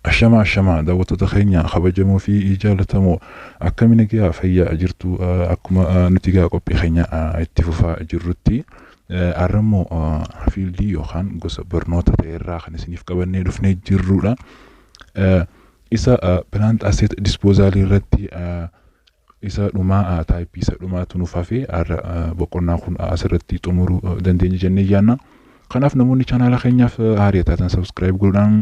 Ashamaa, ashamaa, daawwattoota keenya kabajamoo fi jaallatamoo, akkamiin egaa fayyaa jirtu? Akkuma nuti egaa qophii keenya itti fufaa jirrutti, har'ammoo field yookaan gosa barnoota ta'e irraa kan isiniif qabannee dhufnee jirrudha. Isa plant asset disposal irratti isa dhumaa, type isa dhumaatu nuuf hafee, har'a boqonnaa kun asirratti xumuruu dandeenya jennee yaadna. Kanaaf namoonni chaanaala keenyaaf haaraa taatan subscribe godhuudhaan,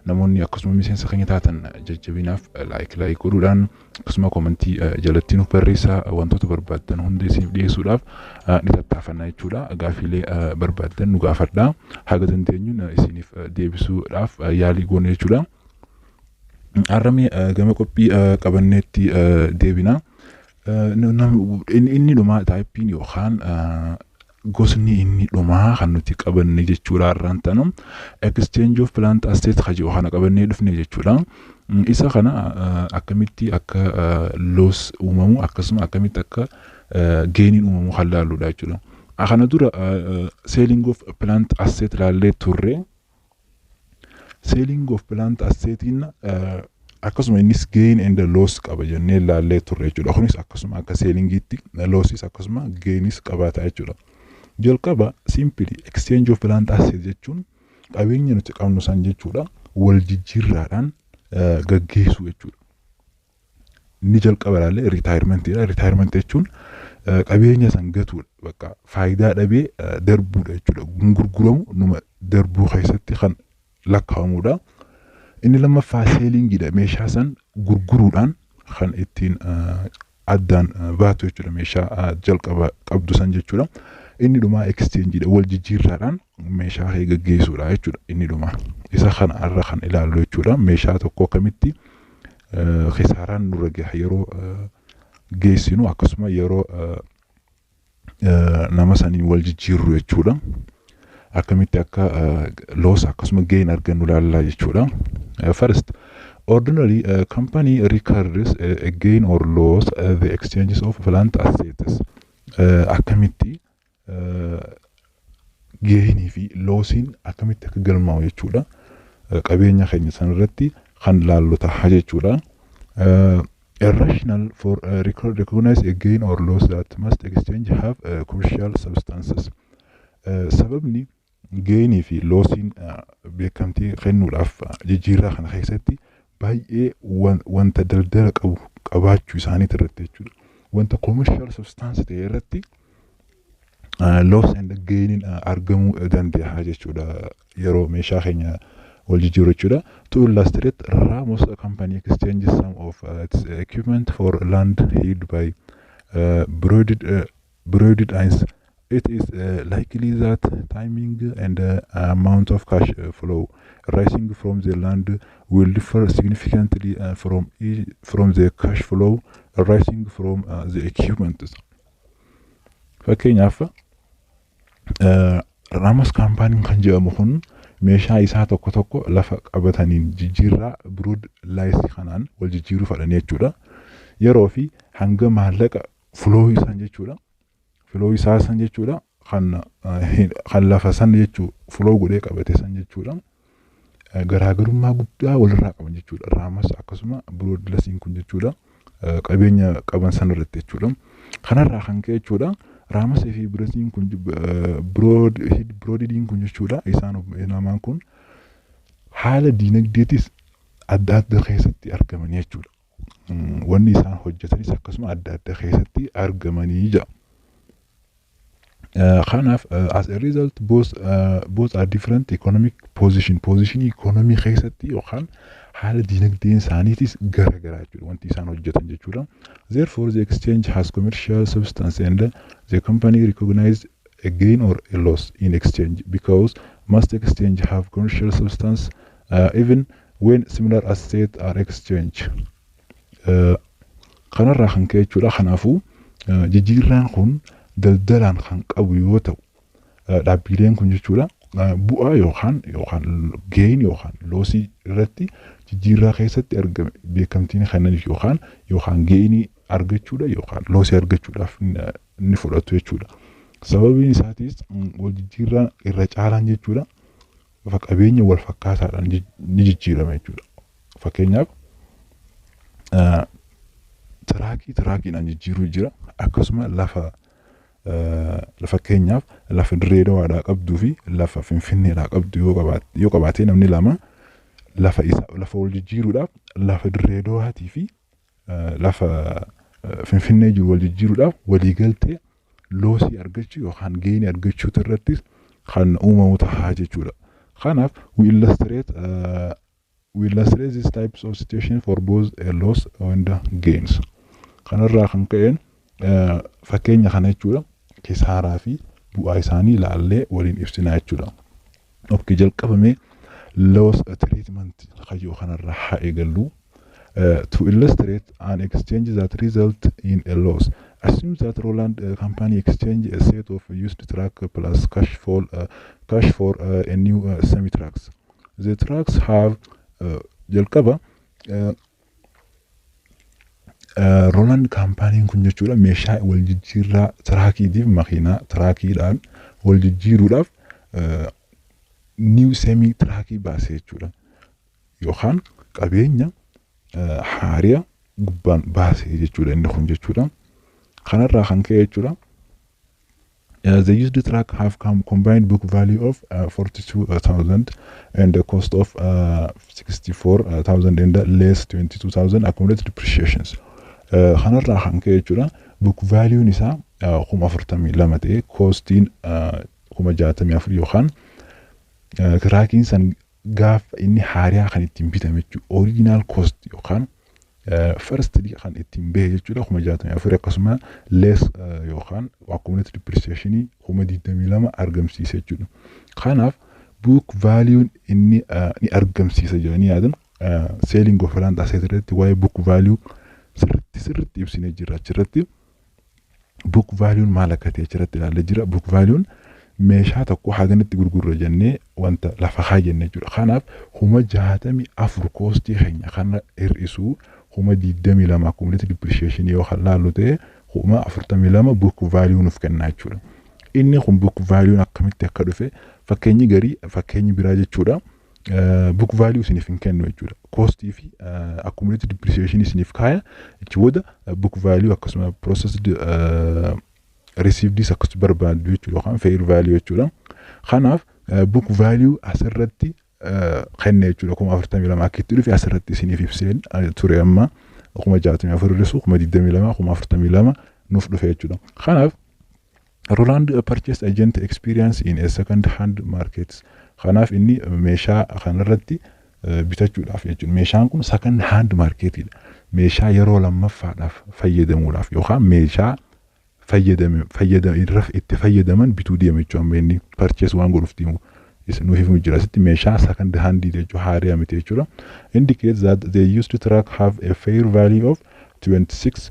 namoonni akkasuma miseensa keenya taatan jajjabinaaf like like godhuudhaan, akkasuma comment jalatti nuuf barreessaa, wantoota barbaaddan hunda isiniif dhiyeessuudhaaf ni tattaafanna jechuudha. Gaaffiilee barbaaddan nu gaafadhaa. Haga dandeenyuun isiniif deebisuudhaaf yaalii goone jechuudha. Har'amee gama qophii qabanneetti deebina. Inni dhumaa, typeiin yookaan gosni inni dhumaa kan nuti qabanne jechuudha har'aan tanu exchange of plant asset ka jedhu kana qabannee dhufne jechuudha. Isa kana akkamitti akka loss uumamu, akkasuma akkamitti akka gainiin uumamu kan laalludha jechuudha. Kana dura selling of plant asset laallee turre. Selling of plant assetiin akkasuma innis gain and loss qaba jennee laallee turre jechuudha. Kunis akkasuma akka sellingiitti lossis akkasuma gainis qabaata jechuudha. Jalqaba simply exchange of plant asset jechuun qabeenya nuti qabnu san jechuudha wal jijjiirraadhaan gaggeessuu jechuudha. Inni jalqaba laallee retirementiidha. Retirement jechuun qabeenya san gatuudha. Bakka faayidaa dhabee darbuudha jechuudha. Gurguramu numa darbuu keessatti kan lakkaa'amudha. Inni lammaffaa sellingiidha. Meeshaa san gurguruudhaan kan ittiin addaan baatu jechuudha. Meeshaa jalqaba qabdu san jechuudha. Inni dhumaa exchangeidha. Wal jijjiirraadhaan meeshaa kee gaggeessuudha jechuudha. Inni dhumaa. Isa kana irra kan ilaallu jechuudha. Meeshaa tokko akkamitti kisaaraan nurra gaha yeroo geessinu, akkasuma yeroo nama saniin wal jijjiirru jechuudha. Akkamitti akka loss akkasuma gain argannu ilaallaa jechuudha. First, ordinarily a company records a gain or loss the exchanges of plant assets. Akkamitti gainii fi lossiin akkamitti akka galmaa'u jechuudha. Qabeenya keenya sanarratti kan laallu ta'a jechuudha. A rationale for record recognize a gain or loss that must exchange have commercial substances. Sababni gainii fi lossiin beekamtii kennuudhaaf jijjiirraa kana keessatti baay'ee wanta daldala qabu qabaachuu isaaniit irratti jechuudha. Wanta commercial substance ta'e irratti loss and gainiin argamuu danda'a jechuudha yeroo meeshaa keenya wal jijjiiru jechuudha. To illustrate, Ramos Company exchanges some of its equipment for land held by Broaded Eyes. It is likely that timing and amount of cash flow arising from the land will differ significantly from the cash flow arising from the equipment. Fakkeenyaaf, Ramos Companyn kan jedhamu kun meeshaa isaa tokko tokko lafa qabataniin jijjiirraa Broad Lice kanaan wal jijjiiruu fedhanii jechuudha. Yeroo fi hanga maallaqa flow isaan jechuudha. Flow isaa san jechuudha, kan lafa san jechuu flow godhee qabate san jechuudha. Garaagarummaa guddaa walirraa qaban jechuudha. Ramos akkasuma Broadlessiin kun jechuudha. Qabeenya qaban san irratti jechuudha. Kanarraa kan ka'e jechuudha. Ramasii fi Broadiin kun, Broadiin kun jechuudha. Isaan lamaan kun haala diinagdeetis adda adda keessatti argamanii jechuudha. Wanni isaan hojjetanis akkasuma adda adda keessatti argamanii jira. Kanaaf as a result both are different economic position, positionii economy keessatti yookaan haala diinagdeen isaaniitis gara garaa jechuudha wanti isaan hojjetan jechuudha. Therefore, the exchange has commercial substance and the company recognize a gain or a loss in exchange because must exchange have commercial substance even when similar assets are exchanged. Kanarraa kan ka'e jechuudha. Kanaafuu jijjiirraan kun daldalaan kan qabu yoo ta'u, dhaabbileen kun jechuudha bu'aa yookaan gain yookaan lossii irratti jijjiirraa keessatti argame beekamtiin kennaniif yookaan gainii argachuudha yookaan lossii argachuudhaaf ni fudhatu jechuudha. Sababiin isaatis wal jijjiirraan irra caalaan jechuudha qabeenya wal fakkaataadhaan ni jijjiirama jechuudha. Fakkeenyaaf, truckii truckiidhaan jijjiiruu jira, akkasuma lafa, fakkeenyaaf, lafa Dirree Dawaadhaa qabduu fi lafa Finfinneedhaa qabdu yoo qabaate namni lama, lafa isa lafa wal jijjiiruudhaaf, lafa Dirree Dawaatii fi lafa Finfinnee jiru wal jijjiiruudhaaf waliigaltee lossii argachuu yookaan gainii argachuutu irrattis kan uumamu tahaa jechuudha. Kanaaf we illustrate these types of situation for both a loss and gains. Kanarraa kan ka'een fakkeenya kana jechuudha kisaaraa fi bu'aa isaanii ilaallee waliin ibsinaa jechuudha. Okay, jalqabamee loss treatment kayyoo kanarraa haa eegallu. To illustrate an exchange that result in a loss, assume that Roland company exchange a set of used truck plus cash for a new semi trucks. The trucks have jalqaba Roland companyn kun jechuudha meeshaa wal jijjiirraa truckiitiif makiinaa truckiidhaan wal jijjiiruudhaaf new semi truckii baase jechuudha. Yookaan qabeenya haariya gubbaan baase jechuudha inni kun jechuudha. Kanarraa kan ka'e jechuudha. The used truck have come combined book value of 42,000 and the cost of 64,000 and less 22,000 accumulated depreciations. Kanarraa kan ka'e jechuudha, book value'n isaa 42,000 ta'e, costiin 64,000, yookaan truckiin san gaafa inni haariyaa kan ittiin bitame jechuudha. Original cost yookaan first kan ittiin bahe jechuudha 64,000, akkasuma less yookaan accumulated depreciation 22,000 argamsiise jechuudha. Kanaaf book value'n inni ni argamsiisa jedhanii yaadan, selling of plant asset irratti waa'ee book value sirriitti sirriitti ibsinee jira achirratti. Book value'n maal akka ta'e achirratti ilaallee jira. Book value'n meeshaa tokko haganatti gurgurra jennee wanta lafa kaayyanne jechuudha. Kanaaf 64,000 costii keenya kana hir'isuu 22,000 accumulated depreciation yoo kan laallu ta'e, 42,000 book value nuuf kennaa jechuudha. Inni kun book value akkamitti akka dhufe fakkeenyi garii, fakkeenyi biraa jechuudha. Book value isiniif hin kennu jechuudha. Costii fi accumulated depreciation isiniif kaaya. Achi booda book value akkasuma processed received akkasuma barbaaddu jechuudha yookaan fair value jechuudha. Kanaaf book value asirratti kenne jechuudha, 42,000 akka itti dhufe asirratti isiniif ibseen ture. Amma 64,000 hir'isu 22,000, 42,000 nuuf dhufe jechuudha. Kanaaf Roland purchase agent experience in a second hand market. Kanaaf inni meeshaa kanarratti bitachuudhaaf jechuudha. Meeshaan kun second hand marketidha. Meeshaa yeroo lammaffaadhaaf fayyadamuudhaaf yookaan meeshaa fayyadame fayyadame irra itti fayyadaman bituu deema jechuudha. Amma inni purchase waan godhuuf deemu nuuf himu jira. Asitti meeshaa second hand jechuudha, haaraa miti jechuudha. Indicates that the used truck have a fair value of 26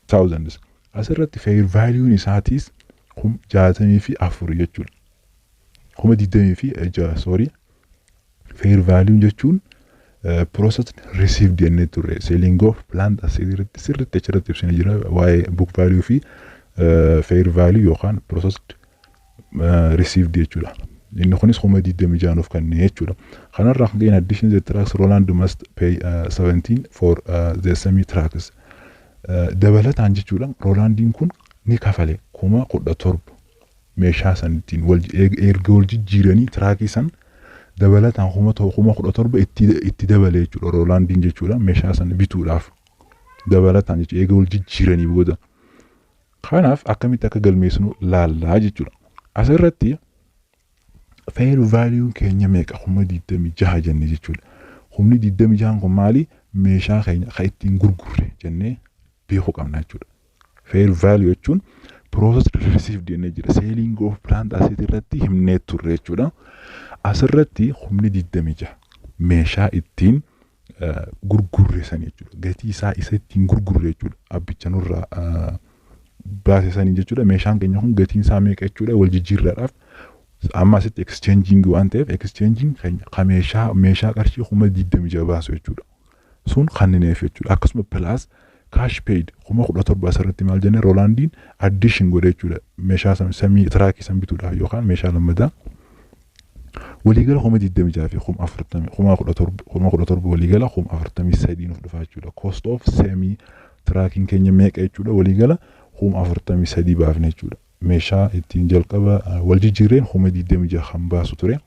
thousands. Asirratti fair value'n isaatis 64,000 jechuudha. 26,000, sorry. Fair value jechuun process received jennee turre selling of plant asirratti sirriitti achirratti ibsine jira waa'ee book value fi fair value yookaan processed received jechuudha. Inni kunis 26,000 nuuf kenne jechuudha. Kanarraa kan ka'e, in addition, the trucks Roland must pay 17 for the semi trucks. Dabalataan jechuudha Rolandiin kun ni kafale 17,000 meeshaa san ittiin wal erga wal jijjiiranii truckii san dabalataan 17,000 itti dabale jechuudha Rolandiin jechuudha meeshaa san bituudhaaf dabalataan jechuudha eega wal jijjiiranii booda. Kanaaf akkamitti akka galmeessinu laallaa jechuudha. Asirratti fair value keenya meeqa? 26,000 jenne jechuudha. 26,000 kun maali? Meeshaa keenya kan ittiin gurgurre jennee beekuu qabna jechuudha. Fair value jechuun process received jennee jira. Selling of plant asset irratti himnee turre jechuudha. Asirratti 26,000 meeshaa ittiin gurgurre san jechuudha. Gatii isaa isa ittiin gurgurre jechuudha. Abbicha nurraa baase sanii jechuudha. Meeshaan keenya kun gatiin isaa meeqa jechuudha wal jijjiirraadhaaf. Amma asitti exchanging waan ta'eef, exchanging keenya kan meeshaa qarshii 26,000 baasu jechuudha. Sun kannineef jechuudha. Akkasuma plus Cash paid 17,000. Asirratti maal jenne? Roolaandiin addition godhe jechuudha. Meeshaa semi truckii san bituudhaaf yookaan meeshaa lammataa waliigala 26,000 fi 40,000, 17,000, 17,000, waliigala 43,000 nuuf dhufa jechuudha. Cost of semi truckiin keenya meeqa jechuudha? Waliigala 43,000 baafne jechuudha. Meeshaa ittiin jalqaba wal jijjiirreen 26,000 kan baasu ture.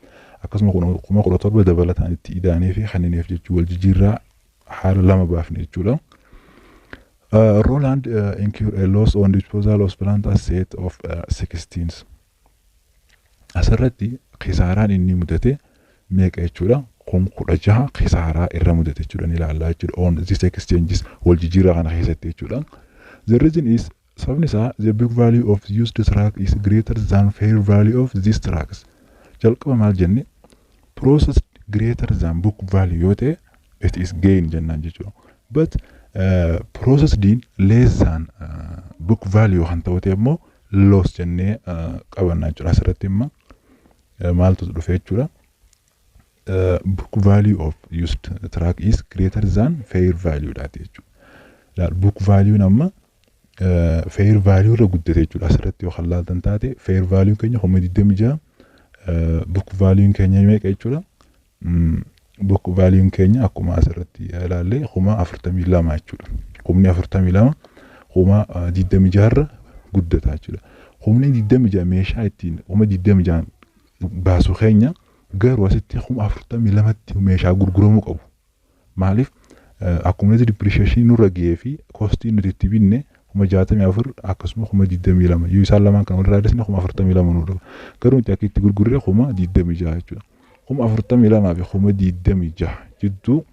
Akkasuma 17,000 dabalataan itti idaanee fi kanneeniif jechuu wal jijjiirraa haala lama baafne jechuudha. Roland incurred a loss on disposal of plant asset of 16. Asirratti kisaaraan inni mudate meeqa jechuudha? 16,000 kisaaraa irra mudate jechuudha, ni ilaallaa jechuudha. On this exchanges, wal jijjiirraa kana keessatti jechuudha. The reason is, sababni isaa, the book value of used truck is greater than fair value of these trucks. Jalqaba maal jenne? Process greater than book value yoo ta'e, it is gain jennaan jechuudha. But processed less than book value kan ta'u ta'e immoo loss jennee qabannaa jechuudha. Asirratti immoo maaltu dhufe jechuudha? Book value of used truck is greater than fair value dhaati jechuudha. Book value amma fair value irra guddate jechuudha. Asirratti yoo laaltan taate, fair value keenya 26,000, book value keenya meeqa jechuudha? Book value keenya akkuma asirratti ilaalle 42,000 jechuudha. 42,000 26,000 irra guddata jechuudha. 26,000 meeshaa ittiin 26,000 baasu keenya garuu asitti 42,000tti meeshaa gurguramuu qabu. Maaliif? Akkuma depreciation nurra gahee fi costii nuti itti binne 64,000 akkasuma 22,000 yoo isaan lamaan kan walirraa hir'isne 42,000 nurra dhufa. Garuu nuti akka itti gurgurre 26,000 jechuudha. 42,000 fi 26,000 jidduu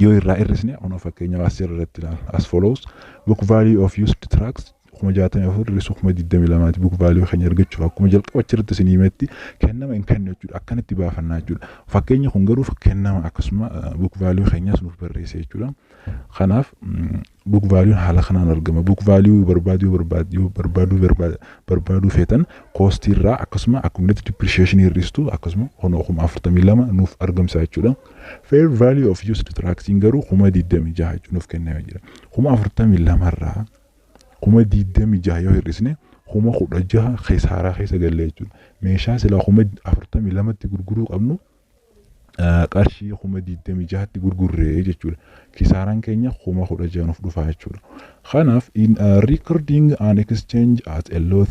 yoo irraa hir'isne, kun fakkeenyaaf as irratti ilaala. As follows: book value of used trucks 64,000 hir'isuu 22,000ti. Book value keenya argachuuf akkuma jalqaba achirratti isin himetti kennama hin kennu jechuudha. Akkanatti baafannaa jechuudha. Fakkeenya kun garuu kennama, akkasuma book value keenyas nuuf barreesse jechuudha. Kanaaf book value haala kanaan argama. Book value barbaaduu barbaaduu feetan, costii irraa akkasuma accumulated depreciation hir'istu, akkasuma 42,000 nuuf argamsa jechuudha. Fair value of used trucks garuu 26,000 jechuun nuuf kennamee jira. 42,000 irraa 26,000 yoo hir'isne, 16,000 kisaaraa keessa galle jechuudha. Meeshaa silaa 42,000tti gurguruu qabnu qarshii 26,000tti gurgurree jechuudha. Kisaaraan keenya 16,000 nuuf dhufa jechuudha. Kanaaf in recording an exchange at a loss,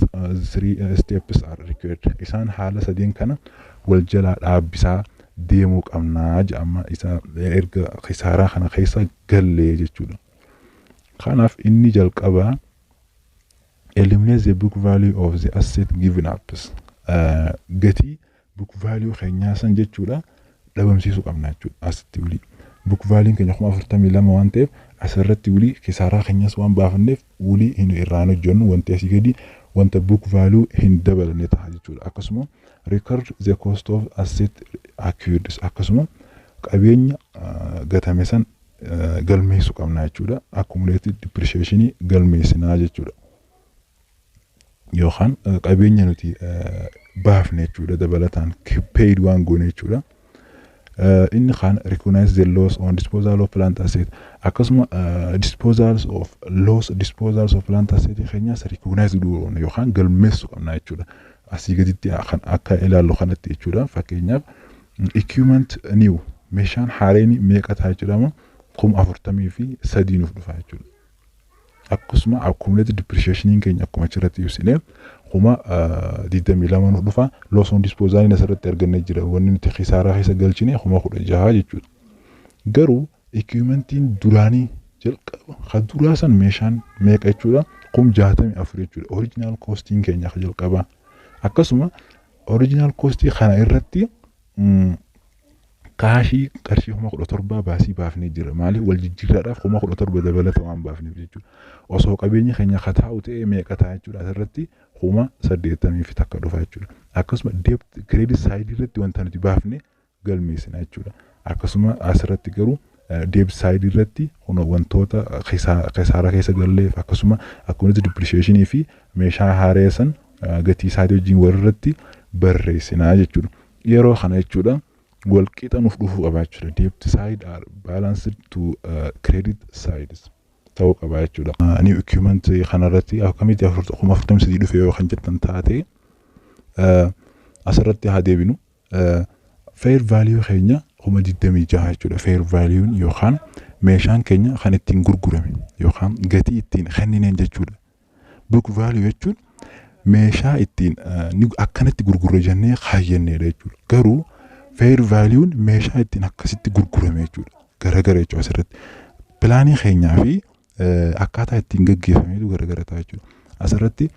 three steps are required. Isaan haala sadeen kana wal jalaa dhaabbisaa deemuu qabnaa jedhama isa erga kisaaraa kana keessa gallee jechuudha. Kanaaf inni jalqabaa eliminate the book value of the asset given up. Gatii book value keenyaa san jechuudha dhabamsiisuu qabna jechuudha asitti wulii. Book value keenya 42,000 waan ta'eef, asirratti wulii kisaaraa keenyas waan baafanneef wulii hin irraan hojjennu, wanti asii gadi wanta book value hin dabalanne ta'a jechuudha. Akkasuma record the cost of asset acquired, akkasuma qabeenya gatame san galmeessuu qabna jechuudha. Accumulated depreciation galmeessinaa jechuudha. Yookaan qabeenya nuti baafne jechuudha, dabalataan paid waan goone jechuudha. Inni kaan recognize the loss on disposal of plant asset, akkasuma disposals of loss, disposals of plant asset keenyas recognize godhuu qabna yookaan galmeessuu qabna jechuudha. Asii gaditti kan akka ilaallu kanatti jechuudha. Fakkeenyaaf equipment new, meeshaan haareen meeqa ta'a jechuudha? 43,000 nuuf dhufa jechuudha. Akkasuma accumulated depreciation keenya akkuma achirratti ibsine 22,000 nuuf dhufa. Loss on disposal asirratti argannee jira. Wanni nuti kisaaraa keessa galchine 16,000 jechuudha. Garuu equipmentiin duraanii jalqaba kan duraa san meeshaan meeqa jechuudha? 64,000 jechuudha. Original costiin keenya kan jalqabaa. Akkasuma original costii kana irratti cashii qarshii 17,000 baasii baafnee jira. Maaliif? Wal jijjiirraadhaaf 17,000 dabalata waan baafneef jechuudha. Osoo qabeenya keenya kataa'u ta'ee meeqa ta'a jechuudha? Asirratti 81,001 dhufa jechuudha. Akkasuma debt credit sideii irratti wanta nuti baafne galmeessina jechuudha. Akkasuma asirratti garuu debit sideii irratti wantoota kisaaraa keessa galleef, akkasuma accumulated depreciationii fi meeshaa haaraa san gatii isaatii wajjin walirratti barreessinaa jechuudha. Yeroo kana jechuudha wal qixa nuuf dhufuu qaba jechuudha. Debit side are balanced to credit sides. Ta'uu qaba jechuudha. New equipment kanarratti akkamitti 43,000 dhufe yoo kan jettan taate, asirratti haa deebinu. Fair value keenya 26,000 jechuudha. Fair value yookaan meeshaan keenya kan ittiin gurgurame yookaan gatii ittiin kennineen jechuudha. Book value jechuun meeshaa ittiin akkanatti gurgurre jennee kaayyanneedha jechuudha. Garuu fair value'n meeshaa ittiin akkasitti gurgurame jechuudha. Garagara jechuudha asirratti. Planii keenyaa fi akkaataa ittiin gaggeeffametu garagara ta'a jechuudha. Asirratti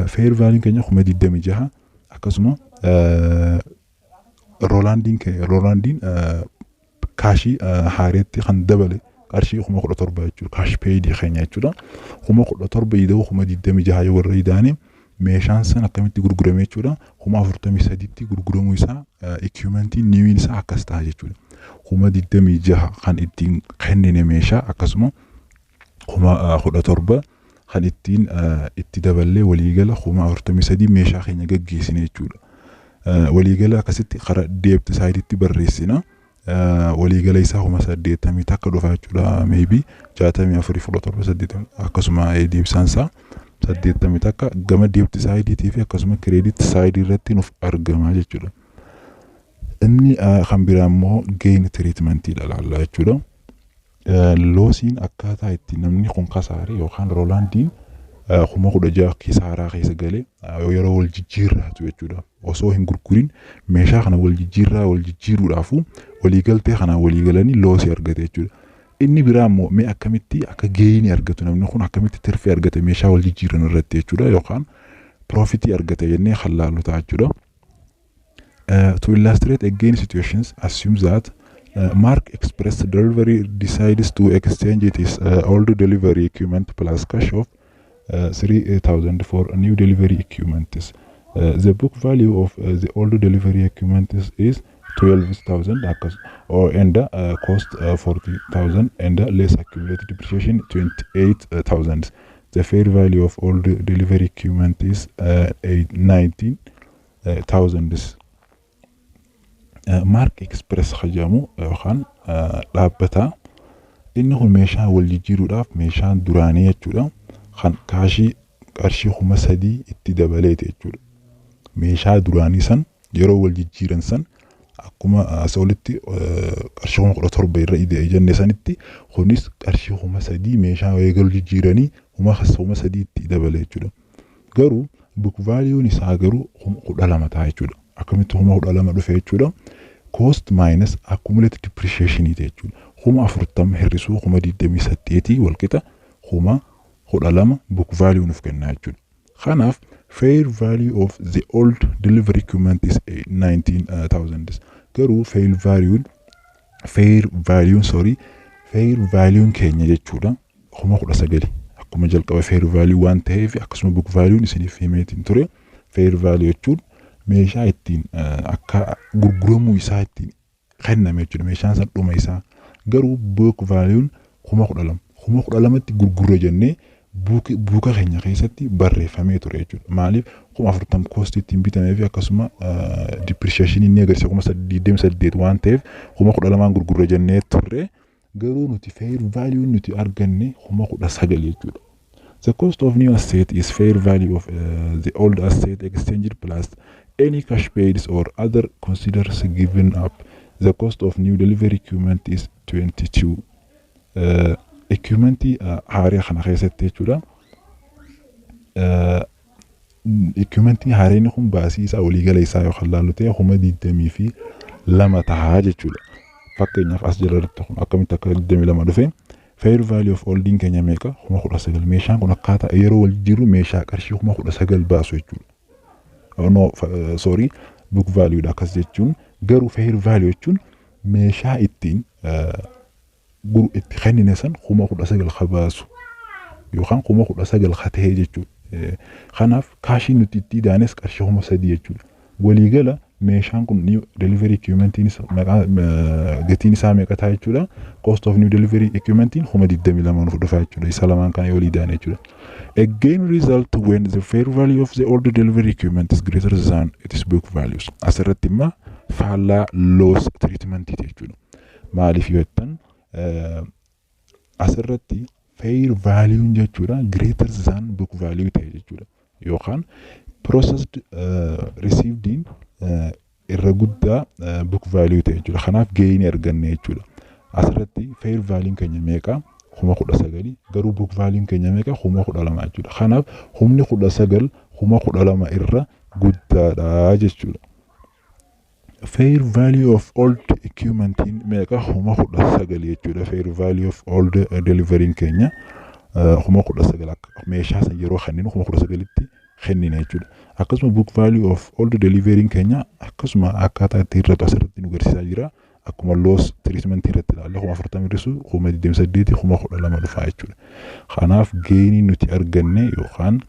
fair value'n keenya 26,000, akkasuma Roolaandiin cashii haareetti kan dabale qarshii 17,000 jechuudha. Cash paidii keenya jechuudha. 17,000 ida'uu 26,000 yoo warra idaane, meeshaan san akkamitti gurgurame jechuudha. 43,000tti gurguramuu isaa, equipmentiin newiin isaa akkas ta'a jechuudha. 26,000 kan ittiin kennine meeshaa, akkasuma 17,000 kan ittiin itti daballee, waliigala 43,000 meeshaa keenya gaggeessine jechuudha. Waliigala akkasitti karaa debit sideitti barreessina. Waliigala isaa 81,000 dhufa jechuudha. Maybe 64, 17, 80, akkasuma deebisaan isaa 81 gama debit sideiitii fi akkasuma credit sideii irratti nuuf argama jechuudha. Inni kan biraa immoo gain treatmentiidha laalla jechuudha. Lossiin akkaataa itti namni kun kasaare yookaan Roolaandiin 16,000 kisaaraa keessa galee yeroo wal jijjiirraatu jechuudha. Osoo hin gurgurin meeshaa kana wal jijjiirraa wal jijjiiruudhaafu waliigaltee kanaan walii galanii lossii argate jechuudha. Inni biraa immoo mee akkamitti akka gainii argatu, namni kun akkamitti tirfii argate meeshaa wal jijjiiran irratti jechuudha, yookaan profitii argate jennee kan laallu ta'a jechuudha. To illustrate again situations, assume that Mark Express Delivery decides to exchange its old delivery equipment plus cash of 3000 for new delivery equipment. The book value of the old delivery equipment is 12,000 akkas or and cost 40,000 and less accumulated depreciation 28,000. The fair value of old delivery equipment is 19,000. Mark Express jedhamu yookaan dhaabbata inni kun meeshaa wal jijjiiruudhaaf meeshaan duraanii jechuudha, kan cashii qarshii 3000 itti dabaleeti jechuudha. Meeshaa duraanii san yeroo wal jijjiiran san akkuma asii olitti qarshii 17,000 irra jenne sanitti, kunis qarshii 3000 meeshaa eegalu jijjiiranii 3000 itti dabale jechuudha. Garuu book value'n isaa garuu 12,000 ta'a jechuudha. Akkamitti 12,000 dhufe jechuudha? Cost minus accumulated depreciation jechuudha. 40,000 hir'isuu 28,000 walqixa 12,000 book value nuuf kenna jechuudha. Kanaaf fair value of the old delivery equipment is 19,000. Garuu fair value, sorry, fair value keenya jechuudha 19,000, akkuma jalqaba fair value waan ta'eef, akkasuma book value isiniif himeetiin ture. Fair value jechuun meeshaa ittiin akka gurguramuu isaa ittiin kenname jechuudha, meeshaan san dhuma isaa. Garuu book value 12,000, 12,000tti gurgurra jennee booka keenya keessatti barreeffamee ture jechuudha. Maaliif? 40,000 costii ittiin bitamee fi akkasuma depreciationii inni agarsiisa 28,000 waan ta'eef, 12,000n gurgurra jennee turre. Garuu nuti fair value nuti arganne 19,000 jechuudha. The cost of new asset is fair value of the old asset exchanged plus any cash paid or other considers given up. The cost of new delivery equipment is 22. Equipmentii haaraa kana keessatti jechuudha. Equipmentii haareen kun baasii isaa waliigala isaa yoo laallu ta'e 22,000 tahaa jechuudha. Fakkeenyaaf as jalatti kun akkamitti akka 22 dhufe? Fair value of oldiin keenya meeqa? 19,000. Meeshaan kun akkaataa yeroo wal jijjiirru meeshaa qarshii 19,000 baasu jechuudha. No, sorry, book value dha akkas jechuun. Garuu fair value jechuun meeshaa ittiin itti kennine san 19,000 baasu yookaan 19,000 ta'e jechuudha. Kanaaf cashii nuti itti idaanes qarshii 3000 jechuudha. Waliigala meeshaan kun new delivery equipmentiinis maqaa gatiin isaa meeqa ta'a jechuudha? Cost of new delivery equipmentiin 22,000 nuuf dhufa jechuudha. Isa lamaan kana yoo idaane jechuudha. A gain result when the fair value of the old delivery equipment is greater than its book values. Asirratti immoo faallaa loss treatment jechuudha. Maaliif yoo jettan, asirratti fair value keenya Fair value jechuudha greater than book value ta'e jechuudha. Yookaan processed received irra guddaa book value ta'e jechuudha. Kanaaf gain arganne jechuudha. Asirratti fair value keenya meeqa? 19,000. Garuu book value keenya meeqa? 12,000 jechuudha. Kanaaf 19,000 12,000 irra guddaadha jechuudha. Fair value of old equipment meeqa? 19,000 jechuudha. Fair value of old delivery keenya 19,000, akka meeshaa san yeroo kenninu 19,000tti kennina jechuudha. Akkasuma book value of old delivery keenya akkasuma akkaataa itti hir'atu asirratti nu agarsiisaa jira. Akkuma loss treatment irratti ilaalle, 40,000 hir'isu 28,000, 12,000 dhufaa jechuudha. Kanaaf gainii nuti arganne yookaan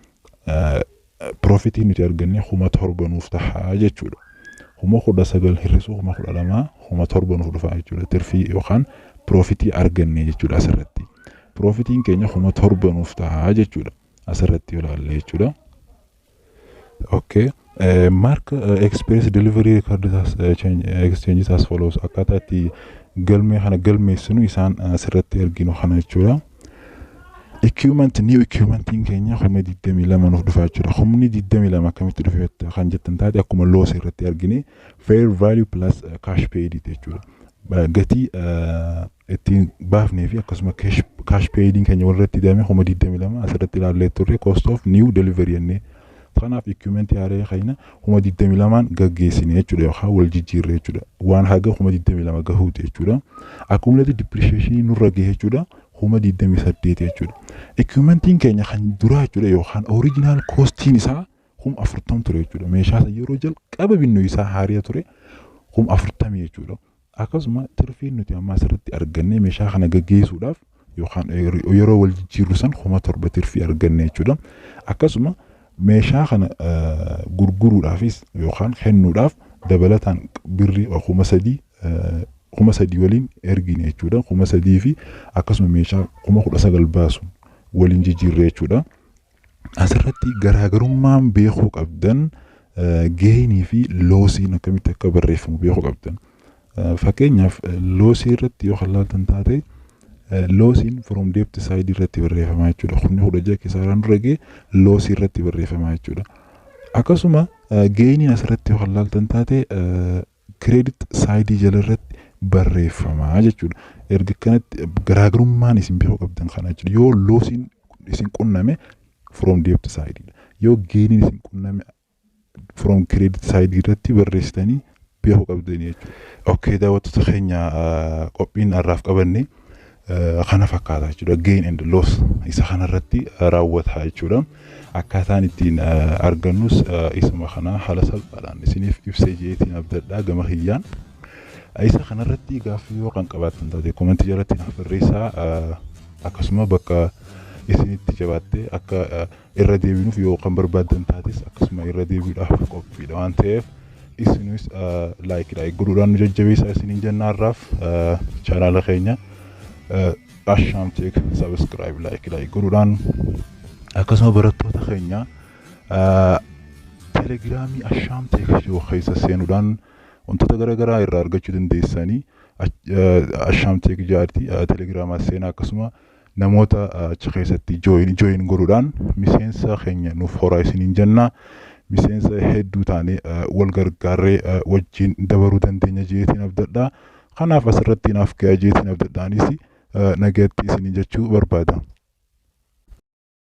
profitii nuti arganne 7,000 nuuf tahaa jechuudha. 19,000 hir'isuu 12,000, 7,000 nuuf dhufaa jechuudha. Tirfii yookaan profitii arganne jechuudha asirratti. Profitiin keenya 7,000 nuuf tahaa jechuudha. Asirratti yoo ilaalle jechuudha. Okay. Mark express delivery record as change, exchanges as follows. Akkaataa itti galmee kana galmeessinu isaan asirratti arginu kana jechuudha. Equipment, new equipmentiin keenya 22,000 nuuf dhufa jechuudha. 22,000 akkamitti dhufe kan jettan taate, akkuma loss irratti argine fair value plus cash paid jechuudha. Gatii ittiin baafnee fi akkasuma cash paid keenya walirratti hidhame 22,000 asirratti ilaallee turre, cost of new delivery jennee. Kanaaf equipment haaraa keenya 22,000n gaggeessine jechuudha yookaan wal jijjiirre jechuudha. Waan haga 22,000 gahuuti jechuudha. Accumulated depreciation nurra gahe jechuudha 28,000 jechuudha. Equipmentiin keenya kan duraa jechuudha yookaan original costiin isaa 40,000 ture jechuudha. Meeshaa isa yeroo jalqaba binnu isaa haaraa ture 40,000 jechuudha. Akkasuma tirfiin nuti amma asirratti arganne meeshaa kana gaggeessuudhaaf yookaan yeroo wal jijjiirru san 7,000 tirfii arganne jechuudha. Akkasuma meeshaa kana gurguruudhaafis yookaan kennuudhaaf dabalataan birrii 3,000, 3,000 waliin ergine jechuudha. 3,000 fi akkasuma meeshaa 19,000 baasu waliin jijjiirre jechuudha. Asirratti garaagarummaan beekuu qabdan gainii fi lossiin akkamitti akka barreeffamu beekuu qabdan. Fakkeenyaaf, lossii irratti yoo ilaaltan taate, lossiin from debit side irratti barreeffama jechuudha. 16,000 kisaaraan dura ga'e lossii irratti barreeffama jechuudha. Akkasuma gainiin asirratti yoo ilaaltan taate, credit side jala irratti barreeffama jechuudha. Erga kanatti garaagarummaan isin beekuu qabdan kana jechuudha. Yoo lossiin isin qunname from debit side, yoo gainiin isin qunname from credit side irratti barreessitanii beekuu qabdanii jechuudha. Okay, daawwattoota keenya, qophiin har'aaf qabanne kana fakkaata jechuudha. Gain and loss isa kanarratti raawwata jechuudha. Akkaataan ittiin argannus isuma kana haala salphaadhaan isiniif ibsee jeetiin abdadhaa gama kiyyaan. Isa kanarratti gaaffii yoo kan qabaattan taate, commentii jalatti naaf barreessaa. Akkasuma bakka isinitti jabaattee akka irra deebinuuf yoo kan barbaaddan taates, akkasuma irra deebiidhaaf qophiidha waan ta'eef, isinis like like godhuudhaan nu jajjabeessaa isiniin jennaarraaf. Chaanaala keenya Ashaam Tech subscribe, like like godhuudhaan, akkasuma barattoota keenya Telegramii Ashaam Tech yoo keessa seenuudhaan wantoota garaagaraa irraa argachuu dandeessanii, Ashaam Tech jaartii Telegramaa seenaa, akkasuma namoota achi keessatti join join godhuudhaan miseensa keenya nuuf horaa isiniin jenna. Miseensa hedduu taanee wal gargaarree wajjin dabaruu dandeenya jeetiin abdadha. Kanaaf asirratti naaf gahaa jeetiin abdadhaanis nagatti isiniin jechuu barbaada.